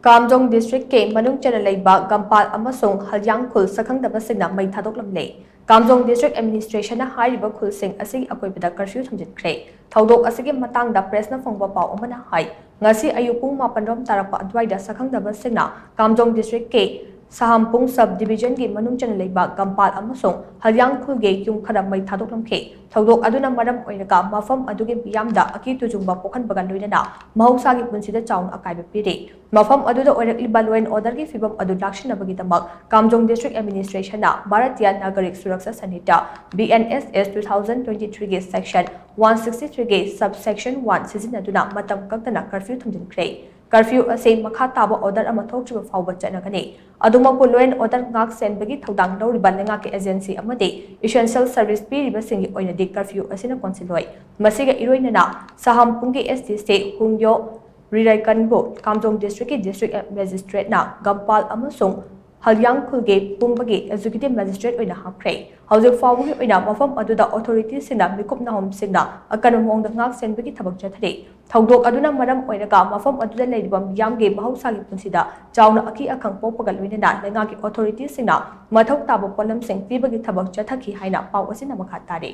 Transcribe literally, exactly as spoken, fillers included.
ꯀꯥꯝꯖꯣꯡ ꯗꯤꯁꯇ꯭ꯔꯤꯛꯀꯤ ꯃꯅꯨꯡ ꯆꯟꯅ ꯂꯩꯕ ꯒꯝꯄꯥꯜ ꯑꯃꯁꯨꯡ ꯍꯂꯤꯌꯥꯡ ꯈꯨꯜ ꯁꯛꯈꯪꯗꯕꯁꯤꯡꯅ ꯃꯩ ꯊꯥꯗꯣꯛꯂꯝꯂꯦ꯫ ꯀꯥꯝꯖꯣꯡ ꯗꯤꯁꯇ꯭ꯔꯤꯛ ꯑꯦꯗꯃꯤꯅꯤꯁꯇ꯭ꯔꯦꯁꯟꯅ ꯍꯥꯏꯔꯤꯕ ꯈꯨꯜꯁꯤꯡ ꯑꯁꯤꯒꯤ ꯑꯀꯣꯏꯕꯗ ꯀꯔꯐ꯭ꯌꯨ ꯊꯝꯖꯤꯟꯈ꯭ꯔꯦ꯫ ꯊꯧꯗꯣꯛ ꯑꯁꯤꯒꯤ ꯃꯇꯥꯡꯗ ꯄ꯭ꯔꯦꯁꯅ ꯐꯣꯡꯕ ꯄꯥꯎ ꯑꯃꯅ ꯍꯥꯏ, ꯉꯁꯤ ꯑꯌꯨꯛ ꯄꯨꯡ ꯃꯥꯄꯟ ꯔꯣꯝ ꯇꯥꯔꯛꯄ ꯑꯗꯨꯋꯥꯏꯗ ꯁꯛꯈꯪꯗꯕꯁꯤꯡꯅ ꯀꯥꯝꯖꯣꯡ ꯗꯤꯁꯇ꯭ꯔꯤꯛꯀꯤ ꯁꯍꯥꯝꯄꯨꯡ ꯁꯕ ꯗꯤꯕꯤꯖꯟꯒꯤ ꯃꯅꯨꯡ ꯆꯟꯅ ꯂꯩꯕ ꯒꯝꯄꯥꯜ ꯑꯃꯁꯨꯡ ꯍꯂꯤꯌꯥꯡ ꯈꯨꯜꯒꯤ ꯌꯨꯝ ꯈꯔ ꯃꯩ ꯊꯥꯗꯣꯛꯂꯝꯈꯤ꯫ ꯊꯧꯗꯣꯛ ꯑꯗꯨꯅ ꯃꯔꯝ ꯑꯣꯏꯔꯒ ꯃꯐꯝ ꯑꯗꯨꯒꯤ ꯃꯤꯌꯥꯝꯗ ꯑꯀꯤ ꯇꯨꯖꯨꯡꯕ ꯄꯣꯛꯍꯟꯕꯒ ꯂꯣꯏꯅꯅ ꯃꯍꯧꯁꯥꯒꯤ ꯄꯨꯟꯁꯤꯗ ꯆꯥꯎꯅ ꯑꯀꯥꯏꯕ ꯄꯤꯔꯤ꯫ ꯃꯐꯝ ꯑꯗꯨꯗ ꯑꯣꯏꯔꯛꯂꯤꯕ law and order ꯒꯤ ꯐꯤꯕꯝ ꯑꯗꯨ ꯂꯥꯛꯁꯤꯟꯅꯕꯒꯤꯗꯃꯛ ꯀꯥꯝꯖꯣꯡ ꯗꯤꯁꯇ꯭ꯔꯤꯛ ꯑꯦꯗꯃꯤꯅꯤꯁꯇ꯭ꯔꯦꯁꯟꯅ Bharatiya Nagarik Suraksha Sanhita, B N S S two thousand twenty three ꯒꯤ section one sixty three ꯒꯤ subsection one ꯁꯤꯖꯤꯟꯅꯗꯨꯅ ꯃꯇꯝ ꯀꯛꯇꯅ ꯀꯔꯐ꯭ꯌꯨ ꯊꯝꯖꯤꯟꯈ꯭ꯔꯦ꯫ ꯀꯔꯐ꯭ꯌꯨ ꯑꯁꯤ ꯃꯈꯥ ꯇꯥꯕ order ꯑꯃ ꯊꯣꯛꯇ꯭ꯔꯤꯕ ꯐꯥꯎꯕ ꯆꯠꯅꯒꯅꯤ꯫ ꯑꯗꯨꯃꯛꯄꯨ, law and order ꯉꯥꯛ ꯁꯦꯟꯕꯒꯤ ꯊꯧꯗꯥꯡ ꯂꯧꯔꯤꯕ ꯂꯩꯉꯥꯛꯀꯤ agency ꯑꯃꯗꯤ essential service ꯄꯤꯔꯤꯕꯁꯤꯡꯒꯤ ꯑꯣꯏꯅꯗꯤ ꯀꯔꯐ꯭ꯌꯨ ꯑꯁꯤꯅ ꯀꯣꯟꯁꯤꯜꯂꯣꯏ꯫ ꯃꯁꯤꯒ ꯏꯔꯣꯏꯅꯅ ꯁꯍꯥꯝꯄꯨꯡꯒꯤ S D C ꯍꯨꯡꯌꯣ ꯔꯤꯔꯥꯏꯀꯟꯕꯨ ꯀꯥꯝꯖꯣꯡ ꯗꯤꯁꯇ꯭ꯔꯤꯛꯀꯤ ꯗꯤꯁꯇ꯭ꯔꯤꯛ ꯃꯦꯖꯤꯁꯇ꯭ꯔꯦꯠꯅ ꯒꯝꯄꯥꯜ ꯑꯃꯁꯨꯡ ꯍꯂꯤꯌꯥꯡ ꯈꯨꯜꯒꯤ ꯄꯨꯝꯕꯒꯤ executive magistrate ꯑꯣꯏꯅ ꯍꯥꯞꯈ꯭ꯔꯦ꯫ ꯍꯧꯖꯤꯛ ꯐꯥꯎꯕꯒꯤ ꯑꯣꯏꯅ ꯃꯐꯝ ꯑꯗꯨꯗ authority ꯁꯤꯡꯅ ꯃꯤꯀꯨꯞ ꯅꯥꯍꯣꯝꯁꯤꯡꯅ ꯑꯀꯟꯕ ꯃꯑꯣꯡꯗ ꯉꯥꯛ ꯁꯦꯟꯕꯒꯤ ꯊꯕꯛ ꯆꯠꯊꯔꯤ꯫ ꯊꯧꯗꯣꯛ ꯑꯗꯨꯅ ꯃꯔꯝ ꯑꯣꯏꯔꯒ ꯃꯐꯝ ꯑꯗꯨꯗ ꯂꯩꯔꯤꯕ ꯃꯤꯌꯥꯝꯒꯤ ꯃꯍꯧꯁꯥꯒꯤ ꯄꯨꯟꯁꯤꯗ ꯆꯥꯎꯅ ꯑꯀꯤ ꯑꯈꯪ ꯄꯣꯛꯄꯒ ꯂꯣꯏꯅꯅ ꯂꯩꯉꯥꯛꯀꯤ authority ꯁꯤꯡꯅ ꯃꯊꯧ ꯇꯥꯕ ꯄꯣꯠꯂꯝꯁꯤꯡ ꯄꯤꯕꯒꯤ ꯊꯕꯛ ꯆꯠꯊꯈꯤ ꯍꯥꯏꯅ ꯄꯥꯎ ꯑꯁꯤꯅ ꯃꯈꯥ ꯇꯥꯔꯤ꯫